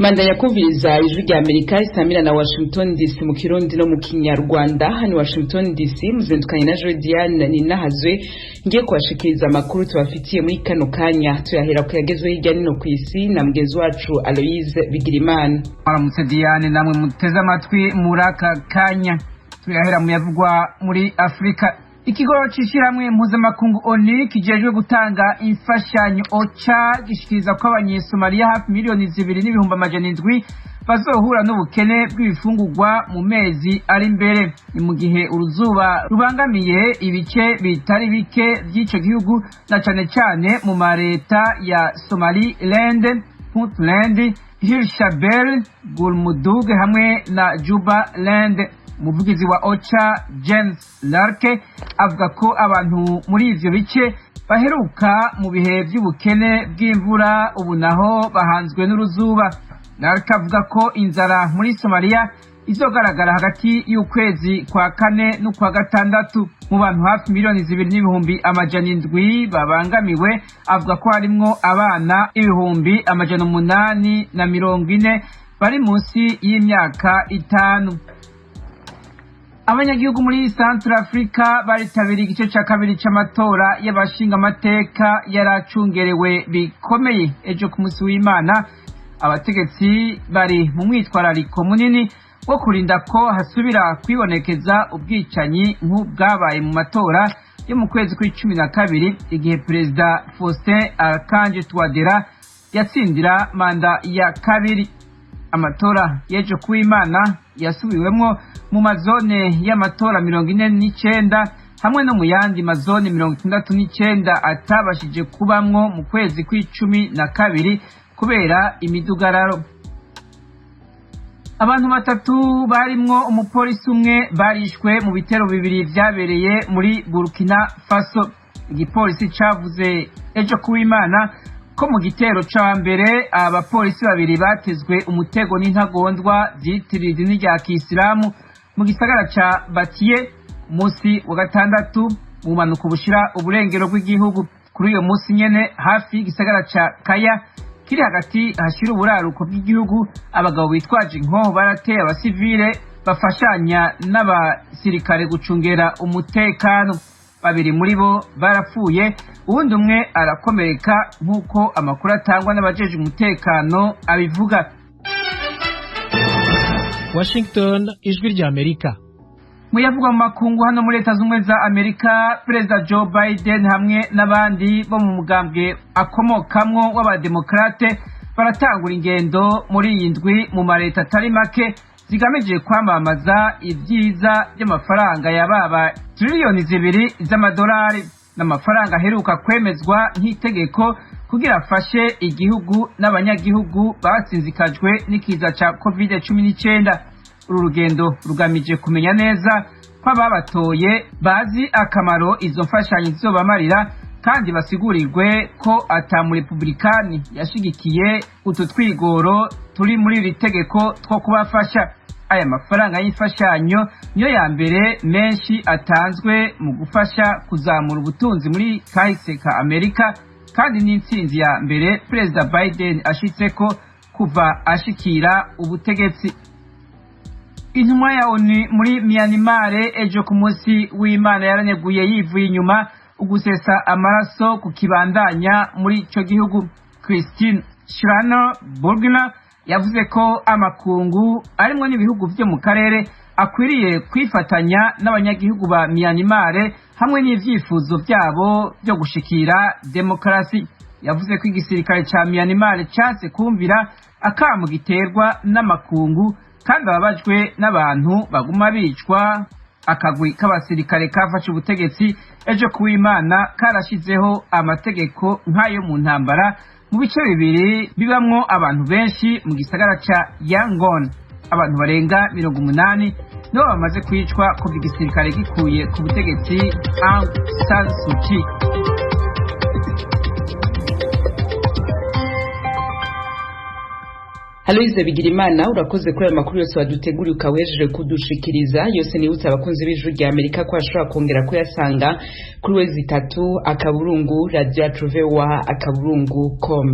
Mandanya kumviriza Ijwi rya Amerika isamira na Washington DC mu Kirundi no mu Kinyarwanda. Hano Washington DC muzindukanye na Joy Diane Ninahazwe, ngiye kubashikiriza amakuru tubafitiye muri kano kanya. Tuyahera kuyagezwe hirya nino ku isi na mugenzi wacu Aloise Bigirimana. Mwaramutse Diane, namwe muteze amatwi muri aka kanya. Tuyahera mu yavugwa muri Afurika. Ikigo c'ishirahamwe mpuzamakungu ONU kijejwe gutanga imfashanyo OCHA gishikiriza ko abanyesomaliya hafi 2,700,000 bazohura n'ubukene bw'ibifungurwa mu mezi ari imbere. Ni mu gihe uruzuba rubangamiye ibice bitari bike vy'ico gihugu, na cane cane mu mareta ya Somaliland, Puntland, Hirshabelle, Galmudug hamwe na Jubaland. Umuvugizi wa OCHA James Larke avuga ko abantu muri ivyo bice baheruka mu bihe vy'ubukene bw'imvura, ubu naho bahanzwe n'uruzuba. Larke avuga ko inzara muri Somalia izogaragara hagati y'ukwezi kwa kane n'ukwa gatandatu. Mu bantu hafi 2,700,000 babangamiwe, avuga ko harimwo abana 840,000 bari munsi y'imyaka 5. Abanyagihugu muri Central Africa baritabiriye igice ca kabiri c'amatora y'abashingamateka yaracungerewe bikomeye ejo ku munsi w'Imana. Abategetsi bari mu mwitwarariko munini wo kurinda ko hasubira kwibonekeza ubwicanyi nk'ubwabaye mu matora yo mu kwezi kw'icumi na kabiri, igihe Perezida Faustin Archange Touadera yatsindira manda ya kabiri. Amatora y'ejo kuw'Imana yasubiwemwo mu mazone y'amatora 49 hamwe no mu yandi mazone 69 atabashije kubamwo mu kwezi kw'icumi na kabiri kubera imidugararo. Abantu batatu barimwo umupolisi umwe barishwe mu bitero bibiri vyabereye muri Burkina Faso. Igipolisi cavuze ejo kuw'Imana ko mu gitero ca mbere abapolisi babiri batezwe umutego n'intagondwa vyitiriye idini rya Kisilamu mu gisagara ca Batiye ku munsi wa gatandatu, mu mpanuka bushira uburengero bw'igihugu. Kuri uyo munsi nyene, hafi y'igisagara ca Kaya kiri hagati hashira uburaruko bw'igihugu, abagabo bitwaje inkoho barateye abasivile bafashanya n'abasirikare gucungera umutekano. Babiri muri bo barapfuye, uwundi umwe arakomereka, nk'uko amakuru atangwa n'abajeje umutekano abivuga. Washington, Ijwi rya Amerika. Muyavugwa mu makungu, hano muri Leta Z'Ubumwe za Amerika, Perezida Joe Biden hamwe n'abandi bo mu mugambwe akomokamwo w'abademokrate baratangura ingendo muri iyi ndwi mu mareta atari make zigamije kwamamaza ibyiza by'amafaranga yababa 2 triliyoni z'amadolari, n'amafaranga aheruka kwemezwa nk'itegeko kugira afashe igihugu n'abanyagihugu batsinzikajwe n'ikiza ca COVID-19. Uru rugendo rugamije kumenya neza ko ababatoye bazi akamaro izo mfashanyo zizobamarira, kandi basigurirwe ko ata murepublikani yashigikiye utu twigoro turi muri iri tegeko two kubafasha. Aya mafaranga y'imfashanyo niyo ya mbere menshi atanzwe mu gufasha kuzamura ubutunzi muri kahise ka Amerika, kandi n'intsinzi ya mbere Perezida Biden ashitseko kuva ashikira ubutegetsi. Intumwa ya ONU muri Myanmar ejo ku munsi w'Imana yaraneguye yivuye inyuma ugusesa amaraso ku kibandanya muri ico gihugu. Christine Schraner Burgener yavuze ko amakungu arimwo n'ibihugu vyo mu karere akwiriye kwifatanya n'abanyagihugu ba Myanmar hamwe n'ivyifuzo vyabo vyo gushikira demokarasi. Yavuze ko igisirikare ca Myanmar canse kumvira akamo giterwa n'amakungu, kandi ababajwe n'abantu baguma bicwa. Akagwi k'abasirikare kafashe ubutegetsi ejo kuw'Imana karashizeho amategeko nk'ayo mu ntambara mu bice bibiri bibamwo abantu benshi mu gisagara ca Yangon. Abantu barenga 80 nibo bamaze kwicwa kuva igisirikare gikuye ku butegetsi Aung San Suu Kyi. Aloise Bigirimana, urakoze kuri ayo makuru yose waduteguriye ukawejeje kudushikiriza yose. Nibutse abakunzi b'Ijwi rya Amerika ko bashobora kongera kuyasanga kuri www.radioyacuvoa.com.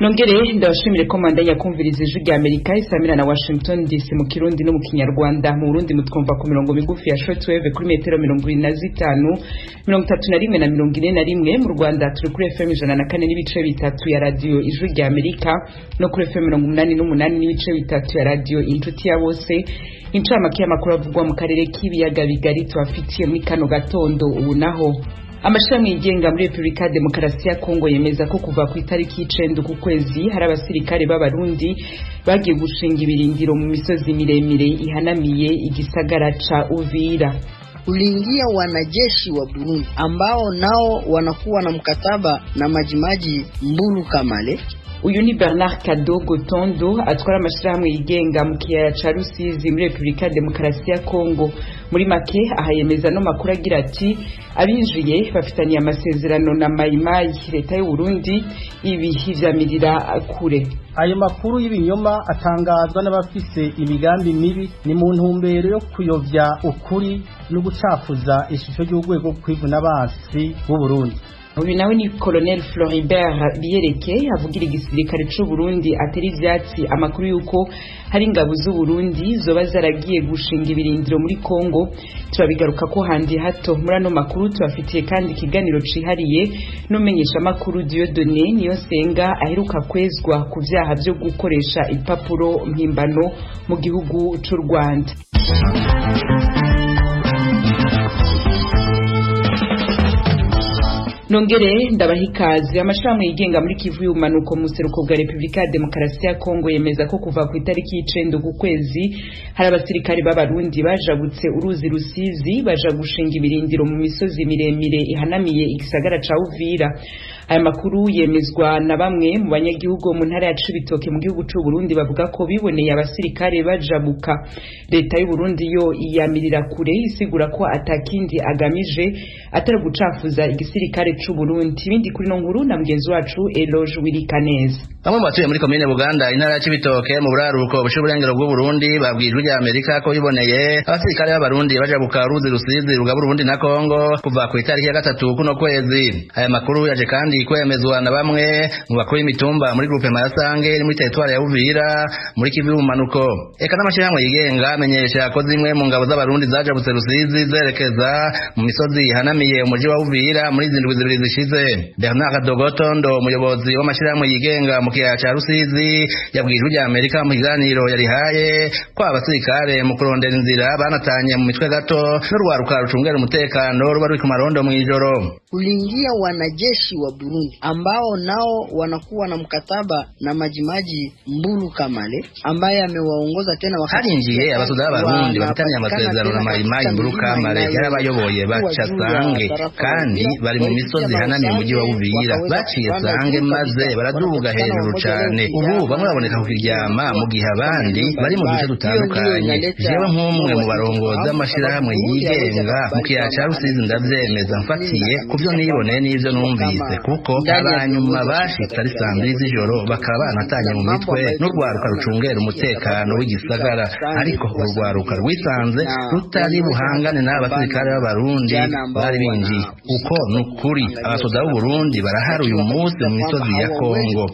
Nongere ndabashimire ko mwandanya kumviriza Ijwi rya Amerika isamira na Washington DC mu Kirundi no mu Kinyarwanda. Mu Burundi mutwumva ku mirongo migufi ya shortwave kuri metero 25, 31 na 41. Mu Rwanda turi kuri FM 104.3 ya radio Ijwi rya Amerika no kuri FM 88.3 ya radio Inshuti ya Bose. Incamake y'amakuru avugwa mu karere k'ibiyaga bigari tubafitiye muri kano gatondo. Ubu naho amashami yigenga muri Republika Demokarasi ya Kongo yemeza ko kuva ku itariki 9 ku kwezi hari abasirikare b'Abarundi bagiye gushinga ibirindiro mu misozi miremire ihanamiye igisagara ca Uvira. Kuliingia wanajeshi wa Burundi ambao nao wanakuwa na mkataba na Majimaji Mbulu Kamale. Uyu ni Bernard Kadogo Tondo atwara amashirahamwe yigenga mu kiyaya ca Rusizi muri Republika Demokarasi ya Kongo. Muri make ahayemeza no makuru agira ati abinjiye bafitaniye amasezerano na Mayimayi. Leta y'u Burundi ibi ivyamirira kure. Ayo makuru y'ibinyoma atangazwa n'abafise imigambi mibi ni mu ntumbero yo kuyovya ukuri no gucafuza ishusho y'urwego kwivuna abansi b'u Burundi. Uyu nawe ni Colonel Floribert Biyereke avugira igisirikare c'u Burundi atera ivyatsi amakuru yuko hari ingabo z'u Burundi zoba zaragiye gushinga ibirindiro muri Kongo. Turabigaruka ko handi hato muri ano makuru. Tubafitiye kandi ikiganiro cihariye n'umenyesha makuru Dieudonné Niyonsenga aheruka kwezwa ku vyaha vyo gukoresha impapuro mpimbano mu gihugu c'u Rwanda. Nongere ndabahikaze. Amashirahamwe yigenga muri Kivu y'ubumanuko mu buseruko bwa Republika ya Demokarasi ya Kongo yemeza ko kuva ku itariki 9 ku kwezi hari abasirikare b'Abarundi bajabutse uruzi Rusizi baja gushinga ibirindiro mu misozi miremire ihanamiye igisagara ca Uvira. Aya makuru yemezwa na bamwe mu banyagihugu mu ntara ya Cibitoke mu gihugu c'u Burundi bavuga ko biboneye abasirikare bajabuka. Leta y'u Burundi yo iyamirira kure isigura ko atakindi agamije atari gucafuza igisirikare c'u Burundi. Ibindi kuri no nkuru na mugenzi wacu Eloge Wirikaneza. Bamwe mu batuye muri komine Buganda intara ya Cibitoke mu buraruko bushira uburengero bw'u Burundi babwiye Ijwi rya Amerika ko biboneye abasirikare b'Abarundi bajabuka uruzi Rusizi rugabura Uburundi na Kongo kuva ku itariki ya 3 kuno kwezi. Aya makuru yaje kandi kwemezwa na bamwe mu bakuru imitumba muri groupe Mayasange iri muri territoire ya Uvira muri Kivu y'ubumanuko. Eka n'amashirahamwe yigenga amenyesha ko zimwe mu ngabo z'Abarundi zajabutse Rusizi zerekeza mu misozi ihanamiye umuji wa Uvira muri zindwi zibiri zishize. Bernard Dogotondo umuyobozi w'amashirahamwe yigenga mu kiyaya ca Rusizi yabwiye Ijwi rya Amerika mu kiganiro yarihaye ko abasirikare mu kurondera inzira banatanye mu mitwe gato n'urwaruka rucungera umutekano ruba ruri ku marondo mw'ijoro. Kuliingia wanajeshi wa Burundi ambao nao wanakuwa na mkataba na Majimaji Mbulu Kamale ambaye amewaongoza tena wakati harinjiye abasoda b'Abarundi bafitanye amasezerano na Mayimayi Mbulu Kamale yarabayoboye baca Sange kandi bari mu misozi ihanamiye umujyi wa Uvira. Baciye Sange maze baraduga hejuru cane. Ubu bamwe baboneka ku kiryama mu gihe abandi bari mu duce dutandukanye. Jewe nk'umwe mu barongozi b'amashirahamwe yigenga mu kiyaya ca Rusizi ndavyemeza mfatiye kuvyo niboneye n'ivyo numvise, kuko abanyuma bashitse ari saa mbiri z'ijoro bakaba banatanye mu mitwe n'urwaruka rucungera umutekano w'igisagara. Ariko urwaruka rwisanze rutari buhangane n'abasirikare b'Abarundi bari binjiye. Uko nukuri abasoda b'Uburundi barahari uyu munsi mu misozi ya Kongo.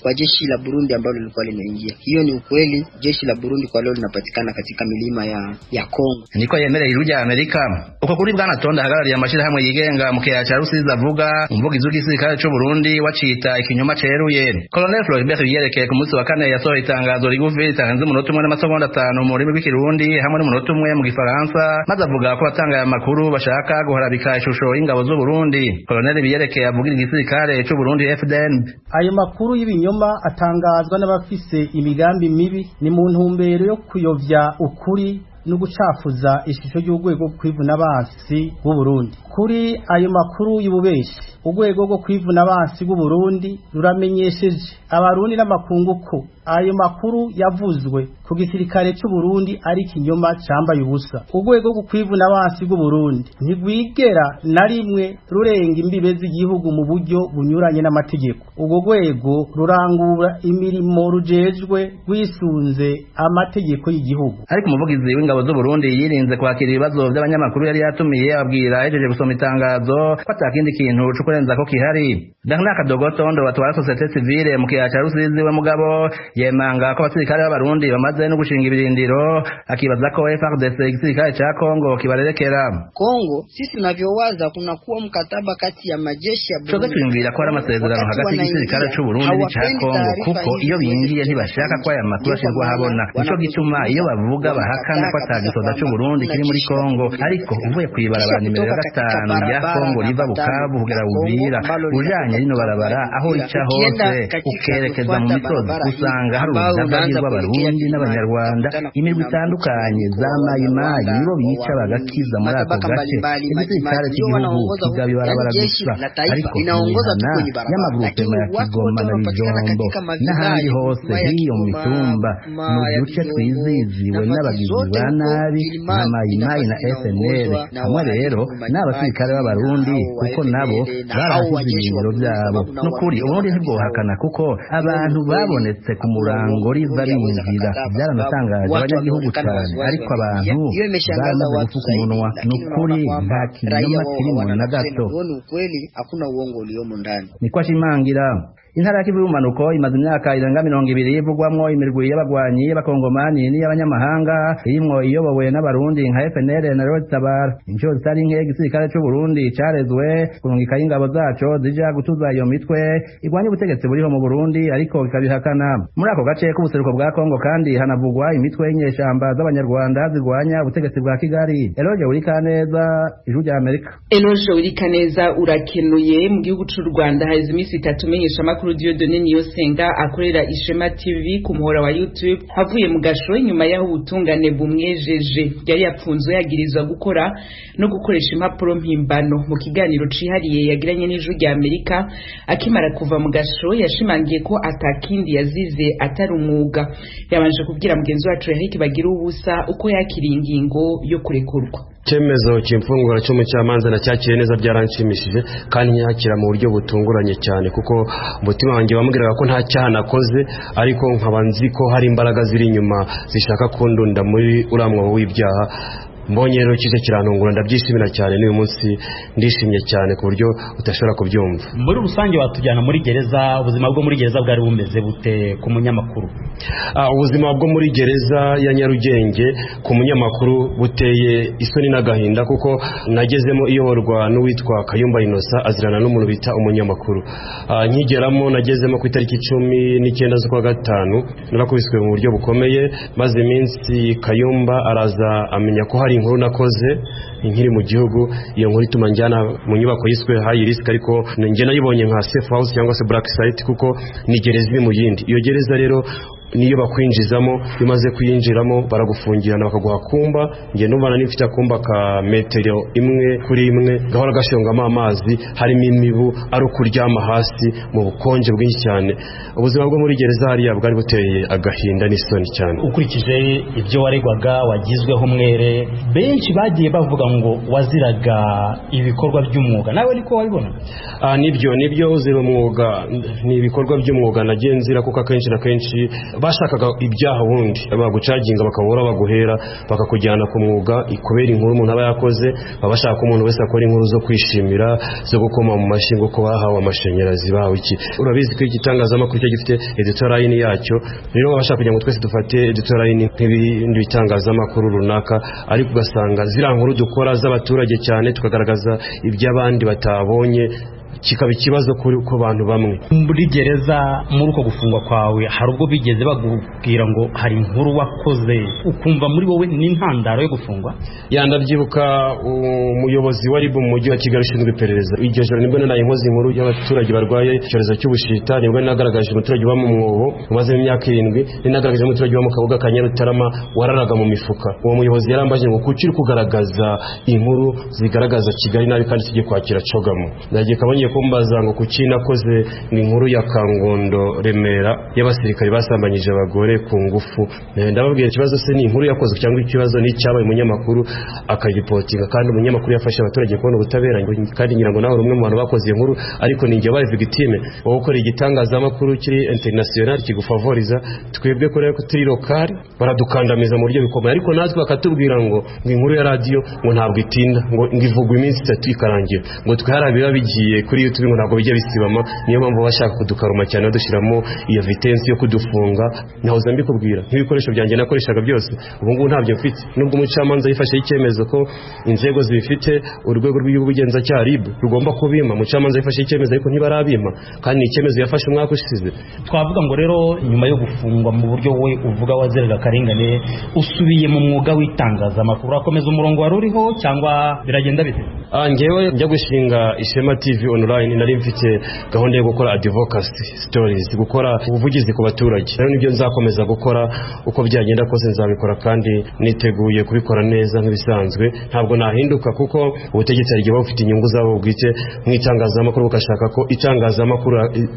Kwa jeshi la Burundi ambalo lilikuwa limeingia. Hiyo ni ukweli, jeshi la Burundi kwa leo linapatikana katika milima ya Kongo. Niko yemereye Ijwi rya Amerika. Uko kuri Bwana Tonda ahagarariye amashirahamwe yigenga mu kiyaya ca Rusizi avuga umuvugizi w'igisirikare c'u Burundi wacita ikinyoma ceruye. Colonel Floribert Biyereke ku munsi wa kane yasohoye itangazo rigufi ritarenze umunota umwe n'amasegonda 5 mu rurimi rw'iKirundi hamwe n'umunota umwe mu Gifaransa, maze avuga ko batanga aya makuru bashaka guharabika ishusho y'ingabo z'u Burundi. Colonel Biyereke avugira igisirikare c'u Burundi FDN. Ayo makuru y'ibinyoma atangazwa n'abafise imigambi mibi ni mu ntumbero yo kuyovya ukuri no gucafuza ishusho y'urwego kwivuna abansi b'u Burundi. Kuri ayo makuru y'ububeshi, urwego rwo kwivuna abansi b'u Burundi ruramenyesheje abarundi n'amakungu ko ayo makuru yavuzwe ku gisirikare c'u Burundi ari kinyoma cambaye ubusa. Urwego rwo kwivuna abansi b'u Burundi ntigwigera na rimwe rurenga imbibe z'igihugu mu buryo bunyuranye n'amategeko. Urwo rwego rurangura imirimo rujejwe rwisunze amategeko y'igihugu. Ariko umuvugizi w'ingabo w'ingabo z'u Burundi yirinze kwakira ibibazo by'abanyamakuru yari yatumiye ababwira ahejeje gusoma itangazo ko atakindi kintu co kurenza ko kihari. Bernard Kadogotondo batwara societe civile mu kiyaya ca Rusizi we mugabo yemanga ko abasirikare b'Abarundi bamaze no gushinga ibirindiro, akibaza ko FARDC igisirikare ca Kongo kibarerekera. Kongo sisi tunavyowaza kunakuwa mkataba kati ya majeshi ya Twebwe twiyumvira ko hari amasezerano hagati y'igisirikare c'u Burundi n'ica Kongo, kuko iyo binjiye ntibashaka ko aya makuru ashirwa ahabona. Nico gituma iyo bavuga bahakana ko ata gisoda c'u Burundi kiri muri Kongo, ariko uvuye kw'ibarabara nimero ya 5 rya Kongo riva Bukavu kugera Uvira, ujanye rino barabara aho rica hose ukerekeza mu misozi, usanga hari urudagagi rw'Abarundi n'Abanyarwanda, imirwi itandukanye za mayimayi nibo bica bagakiza muri ako gace. Igisirikare cy'igihugu kigaba ibarabara gusa, ariko imihana y'amagurupema ya Kigoma na Bijombo n'ahandi hose hiyo mu mitumba mu duce twiziziwe n'abagizi ba nabi nka mayimayi na FNL, hamwe rero n'abasirikare b'Abarundi kuko nabo barahasize ibirindiro byabo. Nukuri Uburundi ntibwohakana kuko abantu babonetse ku murango riva binjira, byaranatangaje abanyagihugu cyane, ariko abantu baramaze gufuka umunwa. Nukuri nta kinyoma kirimo na gato. Niko ashimangira. Intara ya Kivu y'ubumanuko imaze imyaka irenga 20 ivugwamwo imirwi y'abagwanyi y'abakongomani n'iy'abanyamahanga, irimwo iyobowe n'Abarundi nka FNL na Red Tabara. Inshuro zitari nke igisirikare c'u Burundi carezwe kurungika ingabo zaco zija gutuza iyo mitwe igwanya ubutegetsi buriho mu Burundi, ariko ikabihakana. Muri ako gace k'ubuseruko bwa Kongo kandi hanavugwa imitwe y'inyeshamba z'Abanyarwanda zigwanya ubutegetsi bwa Kigali. Eloge Urikaneza, Ijwi rya Amerika. Eloge Urikaneza, urakenuye. Mu gihugu c'u Rwanda haheze iminsi 3 menyesha makuru Dieudonné Niyonsenga akorera Ishema TV ku muhora wa YouTube avuye mu gasho inyuma yaho ubutungane bumwejeje. Yari yapfunzwe yagirizwa gukora no gukoresha impapuro mpimbano. Mu kiganiro cihariye yagiranye n'Ijwi rya Amerika akimara kuva mu gasho, yashimangiye ko atakindi yazize atari umwuga. Yabanje kubwira mugenzi wacu Eric Bagira ubusa uko yakiriye ingingo yo kurekurwa. Icyemezo cy'imfungura cy'umucamanza nacyakiriye neza, byaranshimishije kandi nyakira mu buryo butunguranye cyane, kuko umutima wanjye wambwiraga ko nta cyaha nakoze, ariko nkaba nzi ko hari imbaraga ziri inyuma zishaka kundunda muri uriya mwobo w'ibyaha. Mbonye rero kije kirantungura, ndabyishimira cyane. N'uyu munsi ndishimye cyane ku buryo udashobora kubyumva. Muri rusange watujyana muri gereza, ubuzima bwo muri gereza bwari bumeze bute ku munyamakuru? Ubuzima bwo muri gereza ya Nyarugenge ku munyamakuru buteye isoni n'agahinda, kuko nagezemo iyoborwa n'uwitwa Kayumba Innocent, azirana n'umuntu bita umunyamakuru. Nkigeramo nagezemo ku itariki 19 z'ukwa gatanu, narakubiswe mu buryo bukomeye. Maze iminsi Kayumba araza amenya ko hari inkuru nakoze nkiri mu gihugu. Iyo nkuru ituma njyana mu nyubako yiswe high risk, ariko njye nayibonye nka safe house cyangwa se black site, kuko ni gereza iri mu yindi. Iyo gereza rero niyo bakwinjizamo, iyo umaze kuyinjiramo baragufungirana bakaguha kumba. Njye numva nari mfite akumba ka metero 1 kuri 1 gahora gashongamo amazi, harimo imibu, ari ukuryama hasi mu bukonje bwinshi cyane. Ubuzima bwo muri gereza hariya bwari buteye agahinda n'isoni cyane. Ukurikije ibyo waregwaga wagizweho mwere, benshi bagiye bavuga ngo waziraga ibikorwa by'umwuga, nawe niko wabibona? Nibyo uzira umwuga ni ibikorwa by'umwuga nagiye nzira, kuko akenshi na kenshi bashakaga ibyaha bundi bagucaginga bakabura baguhera bakakujyana ku mwuga kubera inkuru umuntu aba yakoze. Baba bashaka ko umuntu wese akora inkuru zo kwishimira, zo gukoma mu mashyi ngo ko bahawe amashanyarazi, bahawe iki. Urabizi ko igitangazamakuru cyo gifite editorial line yacyo, rero baba bashaka kugira ngo twese dufate editorial line nk'ibindi bitangazamakuru runaka, ariko ugasanga ziriya nkuru dukora z'abaturage cyane tukagaragaza iby'abandi batabonye, kikaba ikibazo ku bantu bamwe. Muri gereza muri uko gufungwa kwawe hari ubwo bigeze bakubwira ngo hari inkuru wakoze ukumva muri wowe n'intandaro yo gufungwa? Ndabyibuka umuyobozi wa RIB mu mujyi wa Kigali ushinzwe iperereza, iryo joro nibwo naraye nkoze inkuru y'abaturage barwaye icyorezo cy'ubushita, nibwo nagaragaje umuturage uba mu mwobo umazemo imyaka 7, ninagaragaje umuturage uba mu Kabuga ka Nyarutarama wararaga mu mifuka. Uwo muyobozi yarambaje ngo kuki uri kugaragaza inkuru zigaragaza Kigali nabi kandi tugiye kwakira cogamo. Ndagiye kabonye Wongeye kumbaza ngo kuki nakoze ni inkuru ya Kangondo Remera y'abasirikare basambanyije abagore ku ngufu. Ndababwira ikibazo se ni inkuru yakozwe cyangwa ikibazo ni icyabaye umunyamakuru akayipotinga, kandi umunyamakuru yafashe abaturage kubona ubutabera, kandi ngira ngo nawe uri umwe mu bantu bakoze iyo nkuru, ariko ni njye wabaye victime. Wowe ukora igitangazamakuru kiri international kigufavoriza, twebwe ko rero turi local baradukandamiza mu buryo bikomeye, ariko natwe bakatubwira ngo inkuru ya radio ngo ntabwo itinda, ngo ivugwa iminsi 3 ikarangira, ngo twe hari biba bigiye kuri YouTube ngo ntabwo bijya bisibama. Niyo mpamvu bashaka kudukaruma cyane badushiramo iyo vitesse yo kudufunga. Nahoze mbikubwira nk'ibikoresho byanjye nakoreshaga byose ubu ngubu ntabyo mfite, nubwo umucamanza yifashe icyemezo ko inzego zibifite urwego rw'ubugenzacyaha RIB rugomba kubima, umucamanza yifashe icyemezo ariko ntibarabima, kandi ni icyemezo yafashe umwaka ushize. Twavuga ngo rero nyuma yo gufungwa mu buryo we uvuga wazeraga karengane, usubiye mu mwuga w'itangazamakuru, urakomeza umurongo wari uriho cyangwa biragenda bite? Njyewe njya gushinga Ishema TV online nari mfite gahunda yo gukora advocacy stories, gukora ubuvugizi ku baturage. Rero nibyo nzakomeza gukora uko byagenda kose nzabikora, kandi niteguye kubikora neza nk'ibisanzwe. Ntabwo nahinduka kuko ubutegetsi hari igihe bufite inyungu zabo bwite mu itangazamakuru, bugashaka ko itangazamakuru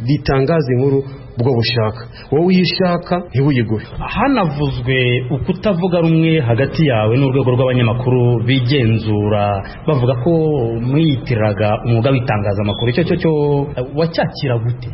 ritangaza inkuru bwo bushaka, wowe uyishaka ntiwuyiguhe. Hanavuzwe ukutavuga rumwe hagati yawe n'urwego rw'abanyamakuru bigenzura, bavuga ko mwiyitiriraga umwuga w'itangazamakuru, icyo cyo wacyakira gute?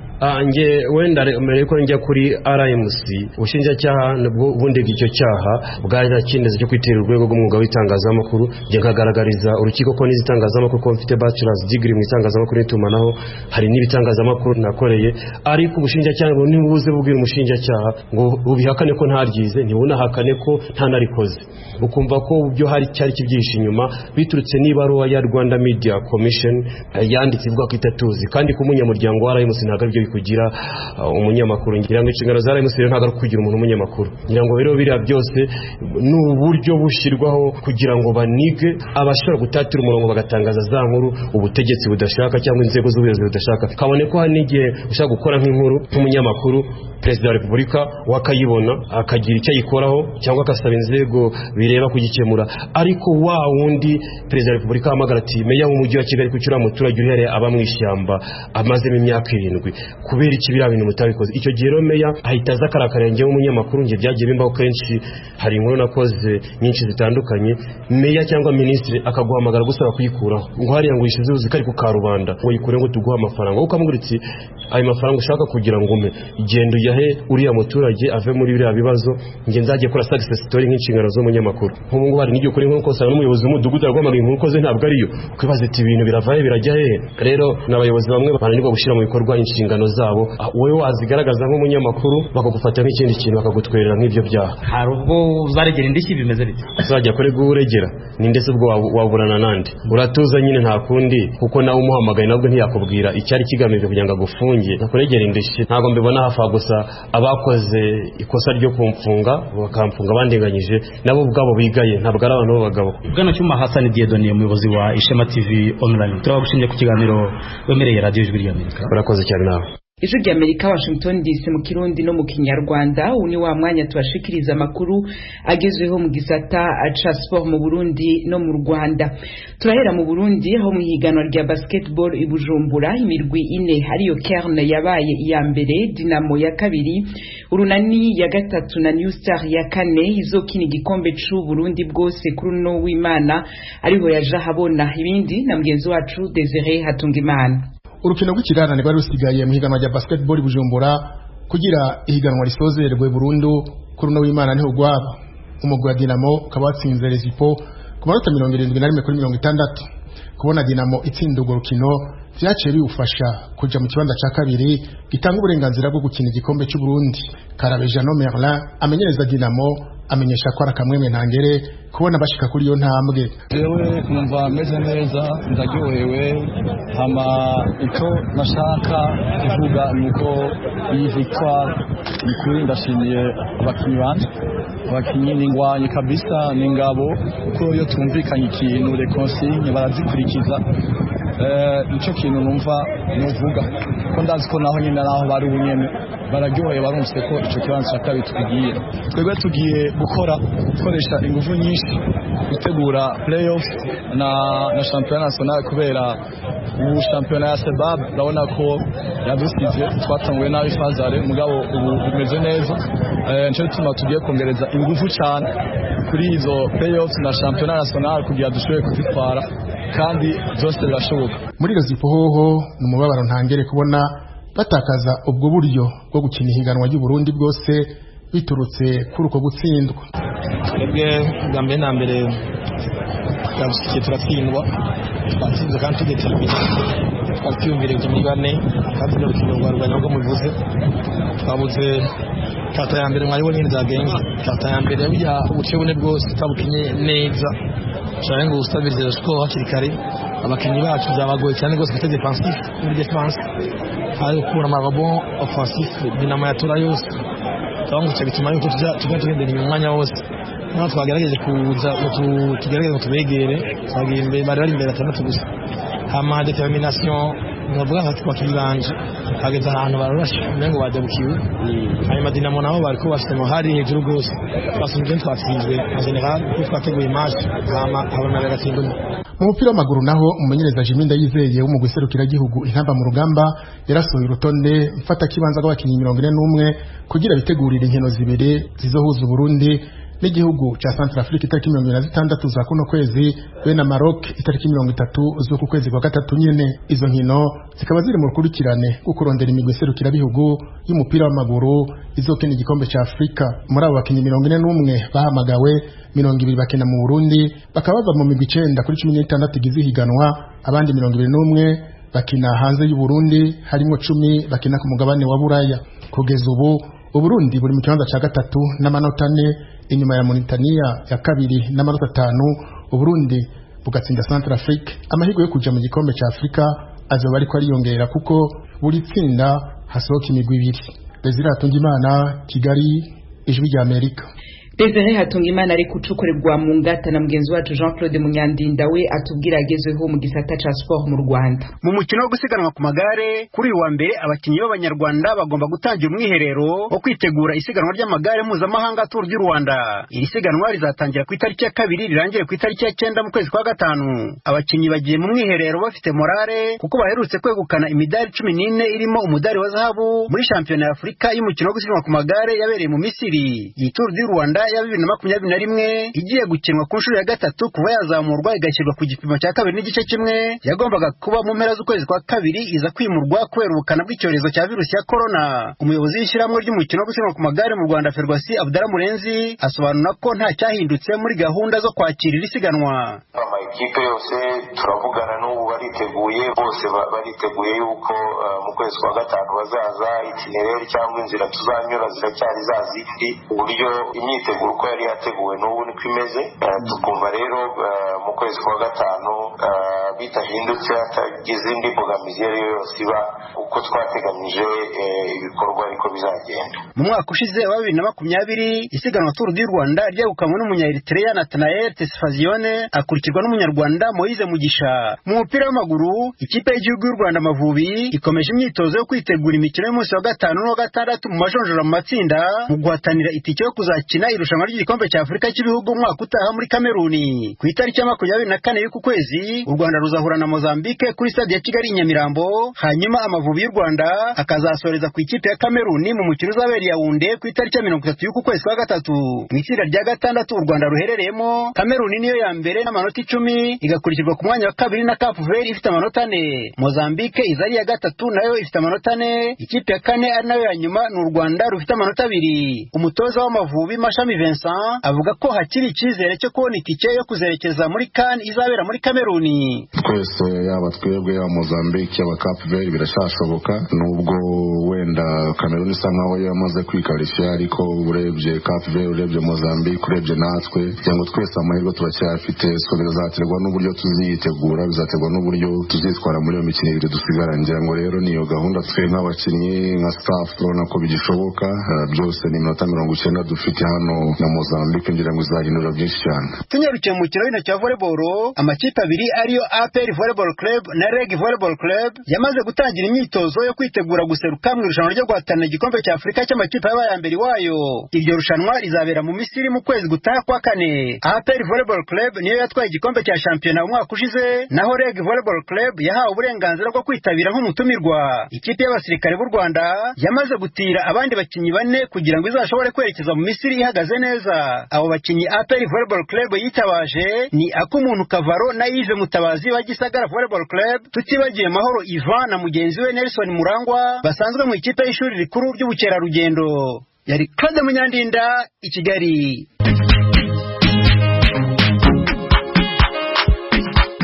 Nge wenda mbere yuko njya kuri RMC, ubushinjacyaha nabwo bundega icyo cyaha bwarakindeze cyo kwitira urwego rw'umwuga w'itangazamakuru, njye nkagaragariza urukiko ko nizi itangazamakuru, ko mfite bachelor's degree mu itangazamakuru n'itumanaho, hari n'ibitangazamakuru nakoreye, ariko ubushinjacyaha ntibuze bubwira umushinjacyaha ngo ubihakane ko ntaryize, ntibunahakane ko ntanarikoze, ukumva ko byo hari cyari kibyihishe inyuma biturutse n'ibaruwa ya Rwanda Media Commission yanditse ivuga ko itatuzi, kandi ku munyamuryango wa RMC ntabwo aribyo kugira umunyamakuru. Ngira ngo inshingano za RMC rero ntabwo ari kugira umuntu umunyamakuru, ngira ngo rero biriya byose ni uburyo bushyirwaho kugira ngo banige abashobora gutatira umurongo bagatangaza za nkuru ubutegetsi budashaka cyangwa inzego z'ubuyobozi budashaka. Kabone ko hari n'igihe ushaka gukora nk'inkuru nk'umunyamakuru, Perezida wa Repubulika wakayibona akagira icyo ayikoraho cyangwa akasaba inzego bireba kugikemura, ariko wa wundi Perezida wa Repubulika ahamagara ati meya w'umujyi wa Kigali kuki uriya muturage uhereye aba mu ishyamba amazemo imyaka 7, kubera iki biriya bintu mutabikoze? Icyo gihe rero meya ahita aza akarakara njyewe umunyamakuru, njye byagiye bimbaho kenshi, hari inkuru nakoze nyinshi zitandukanye, meya cyangwa minisitiri akaguhamagara gusaba kuyikuraho, ngo hariya ngo uyishize uzi ko ari ku karubanda, ngo yikure ngo tuguhe amafaranga, wowe ukamubwira uti ayo mafaranga ushaka kugira ngo umpe genda uyahe uriya muturage ave muri biriya bibazo, njye nzajye kora success story nk'inshingano z'umunyamakuru. Nk'ubu ngubu hari n'igihe ukora inkuru ukosana n'umuyobozi w'umudugudu araguhamagara inkuru ukoze ntabwo ariyo, ukibaza iti ibintu birava he birajya hehe? Rero n'abayobozi bamwe bananirwa gushyira mu bikorwa inshingano zabo, wowe wazigaragaza nk'umunyamakuru bakagufata nk'ikindi kintu, bakagutwerera nk'ibyo byaha. Hari ubwo uzaregera indishyi bimeze bite? Uzajya kure guregera ni ndetse ubwo waburana nande? Uratuza nyine nta kundi, kuko nawe umuhamagaye nabwo ntiyakubwira icyari kigamijwe kugira ngo agufunge. Nakuregera indishyi ntabwo mbibona hafa, gusa abakoze ikosa ryo kumfunga bakamfunga bandenganyije nabo ubwabo bigaye, ntabwo ari abantu b'abagabo. Bwana Cyuma Hassan Dieudonné, umuyobozi wa Ishema TV online, turabagushimiye ku kiganiro wemereye Radio Ijwi ry'Amerika. Urakoze cyane nawe. Ijwi ry'Amerika, Washington DC, mu Kirundi no mu Kinyarwanda. Ubu ni wa mwanya tubashikiriza amakuru agezweho mu gisata ca sport mu Burundi no mu Rwanda. Turahera mu Burundi aho mu higanwa rya basketball i Bujumbura imirwi ine ariyo Kern yabaye iya mbere, Dinamo ya kabiri, Urunani ya gatatu na New Star ya kane izokina igikombe c'u Burundi bwose kuri uno w'Imana ariho yaje ahabona. Ibindi na mugenzi wacu Desire Hatungimana. Urukino rw'ikirarane rwari rusigaye mu higanwa rya basketball Bujumbura kugira ihiganwa risozerwe burundu kuri uno w'Imana niho gwaba. Umugwi wa Dinamo ukaba watsinze Rezipo ku manota 71 kuri 60. Kubona Dinamo itsinda urwo rukino vyaciye biwufasha kuja mu kibanza ca kabiri gitanga uburenganzira bwo gukina igikombe c'u Burundi. Karabejano Merlin amenyereza Dinamo amenyesha ko ari akamwemwe ntangere kubona bashika kuri iyo ntambwe. Jewe numva meze neza, ndaryohewe, hama icyo nashaka kuvuga nuko iyi victoire ni kuri ndashimiye abakinyi banje, abakinyi ni ingwanyi kabisa, ni ingabo, kuko iyo tumvikanye ikintu les consignes barazikurikiza. Nico kintu numva nuvuga ko ndazi ko naho nyine naho bari ubunyene bararyoheye barumvise ko ico kibanza cya kabiri tugiye, twebwe tugiye gukora gukoresha ingufu nyinshi gutegura playoffs na championnat national, kubera Ubu shampiyona ya Sebab urabona ko yadusize, twatanguye nabi fazare, mugabo ubu bimeze neza. Nico gituma tugiye kongereza ingufu cyane kuri izo playoffs na shampiyona national kugira dushobore kuzitwara, kandi byose birashoboka. Muri Rezipo hoho ni umubabaro ntangere kubona batakaza ubwo buryo bwo gukina ihiganwa ry'u Burundi bwose biturutse kuri uko gutsindwa. Twebwe bwa mbere na mbere twabusikiye turatsindwa, twatsinzwe kandi tudetermine, twari twiyumviriye kujya muri bane kandi urukino rwa rwanya rwo mubivuze. Twabuze kata ya mbere, mwari nyine zagenze kata ya mbere burya ubuce bune bwose twabukinye neza cyane ngo ustabirize score hakiri kare. Abakinnyi bacu byabagoye cyane rwose côté défensif, muri défense hari gukura amarobon offensif Dinamo yatora yose, donc bituma yuko tujya tugendera inyuma umwanya wose. Noneho twagerageje kuza tugerageze ngo tubegere, twagiye imbere, bari bari imbere 6 gusa. Hama determination navuga nka bakinnyi banje hageze ahantu bararashe umengo badebukiwe. Hanyuma Dinamo nabo bariko bafite hari hejuru rwose, twasubije twatsinzwe en general kuko twateguye match, hama habona bagatsinda umwe. Mu mupira w'amaguru naho, umumenyereza Jimmy Ndayizeye w'umugwi serukiragihugu Intamba mu Rugamba yarasohoye urutonde mfatakibanza rw'abakinnyi 41 kugira bitegurire inkino zibiri zizohuza Uburundi n'igihugu ca Centrafrique itariki 26 za kuno kwezi be na Maroc itariki 30 z'uku kwezi kwa gatatu nyene. Izo nkino zikaba ziri mu rukurikirane rwo kurondera imigwi serukirabihugu y'umupira w'amaguru izokina igikombe ca Afrika. Muri abo bakinyi 41 bahamagawe, 20 bakina mu Burundi, bakaba bava mu migwi 9 kuri 16 igize ihiganwa, abandi 21 bakina hanze y'u Burundi, harimo 10 bakina ku mugabane wa Buraya. Kugeza ubu Uburundi buri mu kibanza ca gatatu n'amanota 4 inyuma ya Mauritania ya kabiri n'amanota 5. Uburundi bugatsinda Centrafrique, amahirwe yo kuja mu gikombe ca Afrika azoba ariko ariyongera kuko buri tsinda hasohoka imigwi ibiri. Desire Hatungimana, Kigali, Ijwi rya Amerika. Desire Hatungimana ari kucukurirwa mu ngata na mugenzi wacu Jean Claude Munyandinda, we atubwira agezweho mu gisata ca sport mu Rwanda. Mu mukino wo gusiganwa ku magare kuri uyu wa mbere, abakinnyi b'Abanyarwanda bagomba gutangira umwiherero wo kwitegura isiganwa ry'amagare mpuzamahanga Tour du Rwanda. Iri siganwa rizatangira ku itariki ya 2 rirangire ku itariki ya 9 mu kwezi kwa gatanu. Abakinnyi bagiye mu mwiherero bafite morale kuko baherutse kwegukana imidari 14 irimo umudari wa zahabu muri shampiyona ya Afurika y'umukino wo gusiganwa ku magare yabereye mu Misiri. Iyi Tour du Rwanda ya 2021 igiye gukinwa ku nshuro ya gatatu kuva yazamurwa igashyirwa ku gipimo cya 2.5, yagombaga kuba mu mpera z'ukwezi kwa kabiri, iza kwimurwa kubera ubukana bw'icyorezo cya virusi ya corona. Umuyobozi w'ishyirahamwe ry'umukino wo gusiganwa ku magare mu Rwanda Ferwasi Abdallah Murenzi asobanura ko nta cyahindutse muri gahunda zo kwakira iri siganwa. Amakipe yose turavugana n'ubu bariteguye, bose bariteguye yuko mu kwezi kwa gatanu bazaza. Itinereri cyangwa inzira tuzanyura ziracyari za zindi, uburyo imyiteguro uko yari yateguwe n'ubu niko imeze. Tukumva rero mu kwezi kwa gatanu bitahindutse, hatagize indi mbogamizi iyo ari yo yose iba, uko twateganyije ibikorwa ariko bizagenda. Mu mwaka ushize wa 2020 isiganwa Tour du Rwanda ryegukanywe n'umunya-Eritrea Nathanael Tesfazione, akurikirwa n'umunyarwanda Moise Mugisha. Mu mupira w'amaguru, ikipe y'igihugu y'u Rwanda Amavubi ikomeje imyitozo yo kwitegura imikino y'umunsi wa gatanu n'uwa gatandatu mu majonjora mu matsinda mu guhatanira itike yo kuzakina irushanwa ry'igikombe cya Afurika cy'ibihugu umwaka utaha muri Kameruni. Ku itariki ya 24 y'uku kwezi u Rwanda ruzahura na Mozambique kuri stade ya Kigali i Nyamirambo, hanyuma Amavubi y'u Rwanda akazasoreza ku ikipe ya Kameruni mu mukino uzabera i Yaounde ku itariki ya 30 y'uku kwezi kwa gatatu. Mu itsinda rya gatandatu u Rwanda ruherereyemo, Kameruni niyo ya mbere n'amanota 10, igakurikirwa ku mwanya wa kabiri na Cape Verde ifite amanota 4. Mozambique iza ari iya gatatu nayo ifite amanota 4. Ikipe ya kane ari nayo ya nyuma ni u Rwanda rufite amanota 2. Umutoza w'Amavubi Mashami Vincent avuga ko hakiri icyizere cyo kubona itike yo kuzerekeza muri CAN izabera muri Kameruni. Twese yaba twebwe yaba Mozambique yaba Cape Verde birashashoboka, nubwo wenda Kameruni isa nkaho yamaze kwikarishya, ariko urebye Cape Verde, urebye Mozambique, urebye natwe, kugira ngo twese amahirwe turacyafite. So bizaterwa n'uburyo tuziyitegura, bizaterwa n'uburyo tuzitwara muri iyo mikino ibiri dusigaranye. Ngira ngo rero niyo gahunda twe nk'abakinnyi nka staff turabona ko bigishoboka. Byose ni iminota 90 dufite hano na Mozambique, ngira ngo izahindura byinshi cyane. Tunyarukiye mu mukino w'intoki wa volleyball, amakipe abiri ariyo APR Volleyball Club na REG Volleyball Club yamaze gutangira imyitozo yo kwitegura guseruka mu irushanwa irushanwa ryo guhatanira igikombe cya Afurika cy'amakipe yabaye aya mbere iwayo. Iryo rushanwa rizabera mu Misiri mu kwezi gutaha kwa kane. APR Volleyball Club niyo yatwaye igikombe cya shampiyona umwaka ushize, naho REG Volleyball Club yahawe uburenganzira bwo kwitabira nk'umutumirwa. Ikipe y'abasirikare b'u Rwanda yamaze gutira abandi bakinnyi bane kugira ngo izashobore kwerekeza mu Misiri ihagaze neza. Abo bakinnyi APR Volleyball Club yitabaje ni Akumuntu Kavaro na Yves Mutabazi wa Gisagara Volleyball Club, tutibagiye Mahoro Ivan na mugenzi we Nelson Murangwa basanzwe mu ikipe y'ishuri rikuru ry'ubukerarugendo. Yari Claude Munyandinda i Kigali.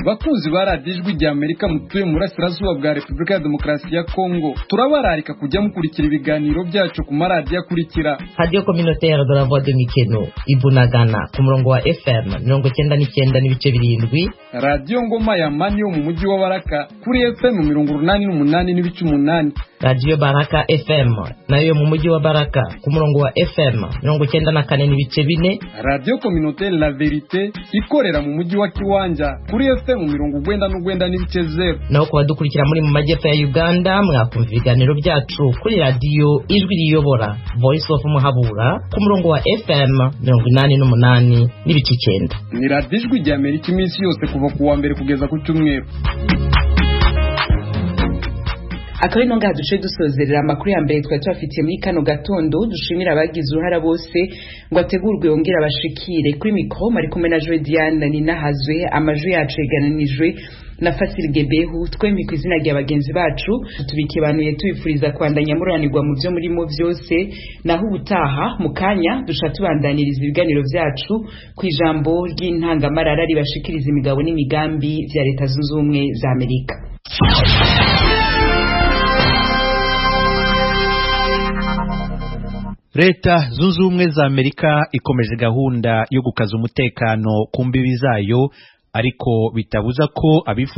Bakunzi ba radiyo Ijwi rya Amerika mutuye mu burasirazuba bwa Repubulika ya Demokarasi ya Kongo, turabararika kujya mukurikira ibiganiro byacu ku maradiyo akurikira: Radio Communautaire de la Voix de Mikeno ibunagana ku murongo wa FM 99.7, Radiyo Ngoma ya Mani yo mu mujyi wa Baraka kuri FM 88.8, Radio Baraka FM nayo mu mujyi wa Baraka ku murongo wa FM 94.4, Radiyo Communautaire la Verite ikorera mu mujyi wa Kiwanja kuri FM 99.0. Naho ku badukurikira muri mu majyepfo ya Uganda, mwakumva ibiganiro byacu kuri radiyo Ijwi Riyobora Voice of Muhabura ku murongo wa FM 88.9. Ni radiyo Ijwi rya Amerika iminsi yose kuva ku wa mbere kugeza ku cyumweru. Akaba ino ngaha duce dusozerera amakuru ya mbere twari tubafitiye muri kano gatondo. Dushimira abagize uruhara bose ngo ategurwe yongere abashikire. Kuri mikoro mari kumwe na Joy Diane Ninahazwe, amajwi yacu yegananijwe na Fasil Gebehu. Twemye ku izina rya bagenzi bacu tubikebanuye, tubifuriza kwandanya muranirwa mu byo murimo byose. Naho ubutaha mu kanya dusha tubandaniriza ibiganiro byacu ku ijambo ry'intangamarara ribashikiriza imigabo n'imigambi vya Leta Zunze Ubumwe za Amerika. Leta Zunze Ubumwe za Amerika ikomeje gahunda yo gukaza umutekano ku mbibi zayo, ariko bitabuza ko abifuza